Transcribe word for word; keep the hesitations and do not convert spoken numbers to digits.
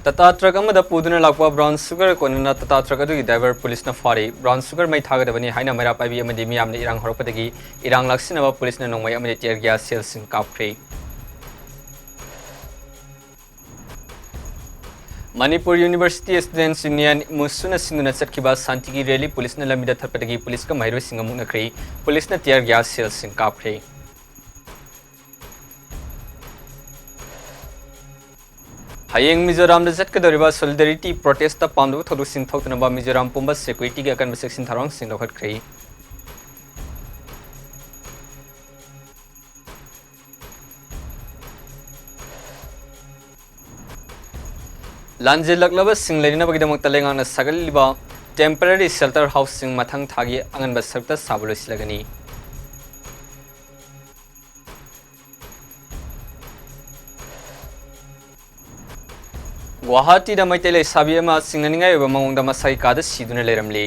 Tata truck ꯑꯃꯗ ꯄꯨꯗꯨꯅ ꯂꯥꯛꯄ ꯕ꯭ꯔꯥꯎꯟ ꯁꯨꯒꯔ ꯀꯣꯟꯅꯅ ꯇꯥꯇꯥ ꯇ꯭ꯔꯛ ꯑꯗꯨꯒꯤ ꯗ꯭ꯔꯥꯏꯚꯔ ꯄꯨꯂꯤꯁꯅ ꯐꯥꯔꯤ꯫ ꯕ꯭ꯔꯥꯎꯟ ꯁꯨꯒꯔ ꯃꯩ ꯊꯥꯒꯗꯕꯅꯤ ꯍꯥꯏꯅ ꯃꯩꯔꯥ ꯄꯥꯏꯕꯤ ꯑꯃꯗꯤ ꯃꯤꯌꯥꯝꯅ ꯏꯔꯥꯡ ꯍꯧꯔꯛꯄꯗꯒꯤ ꯏꯔꯥꯡ ꯂꯥꯛꯁꯤꯟꯅꯕ ꯄꯨꯂꯤꯁꯅ ꯅꯣꯡꯃꯩ ꯑꯃꯗꯤ tear gas shellꯁꯤꯡ ꯀꯥꯞꯈ꯭ꯔꯦ꯫ ꯃꯅꯤꯄꯨꯔ ꯌꯨꯅꯤꯚꯔꯁꯤꯇꯤ ꯁ꯭ꯇꯨꯗꯦꯟꯠꯁ ꯌꯨꯅꯤꯌꯟ, ꯃꯨꯁꯨꯅ ꯁꯤꯟꯗꯨꯅ ꯆꯠꯈꯤꯕ ꯁꯥꯟꯇꯤꯒꯤ ꯔꯦꯂꯤ ꯄꯨꯂꯤꯁꯅ ꯂꯝꯕꯤꯗ ꯊꯠꯄꯗꯒꯤ ꯄꯨꯂꯤꯁꯀ ꯃꯍꯩꯔꯣꯏꯁꯤꯡꯒ ꯃꯨꯛꯅꯈ꯭ꯔꯦ꯫ ꯄꯨꯂꯤꯁꯅ tear gas shellꯁꯤꯡ ꯀꯥꯞꯈ꯭ꯔꯦ꯫ ꯍꯌꯦꯡ ꯃꯤꯖꯣꯔꯥꯝꯗ ꯆꯠꯀꯗꯧꯔꯤꯕ solidarity protestꯇ ꯄꯥꯝꯗꯕ ꯊꯧꯗꯣꯛꯁꯤꯡ ꯊꯣꯛꯇꯅꯕ ꯃꯤꯖꯣꯔꯥꯝ ꯄꯨꯝꯕ securityꯒꯤ ꯑꯀꯟꯕ ꯆꯦꯛꯁꯤꯟ ꯊꯧꯔꯥꯡꯁꯤꯡ ꯂꯧꯈꯠꯈ꯭ꯔꯦ꯫ ꯂꯥꯟꯖꯦꯜꯂꯛꯂꯕꯁꯤꯡ ꯂꯩꯅꯅꯕꯒꯤꯗꯃꯛꯇ ꯂꯩꯉꯥꯛꯅ ꯁꯥꯒꯠꯂꯤꯕ temporary shelter houseꯁꯤꯡ ꯃꯊꯪ ꯊꯥꯒꯤ ꯑꯉꯟꯕ ꯁꯔꯨꯛꯇ ꯁꯥꯕ ꯂꯣꯏꯁꯤꯜꯂꯒꯅꯤ꯫ ꯒꯨꯋꯥꯍꯥꯇꯤꯗ ꯃꯩꯇꯩ ꯂꯩꯁꯥꯕꯤ ꯑꯃ ꯆꯤꯡꯅꯅꯤꯡꯉꯥꯏ ꯑꯣꯏꯕ ꯃꯑꯣꯡꯗ ꯃꯁꯥꯒꯤ ꯀꯥꯗ ꯁꯤꯗꯨꯅ ꯂꯩꯔꯝꯂꯤ꯫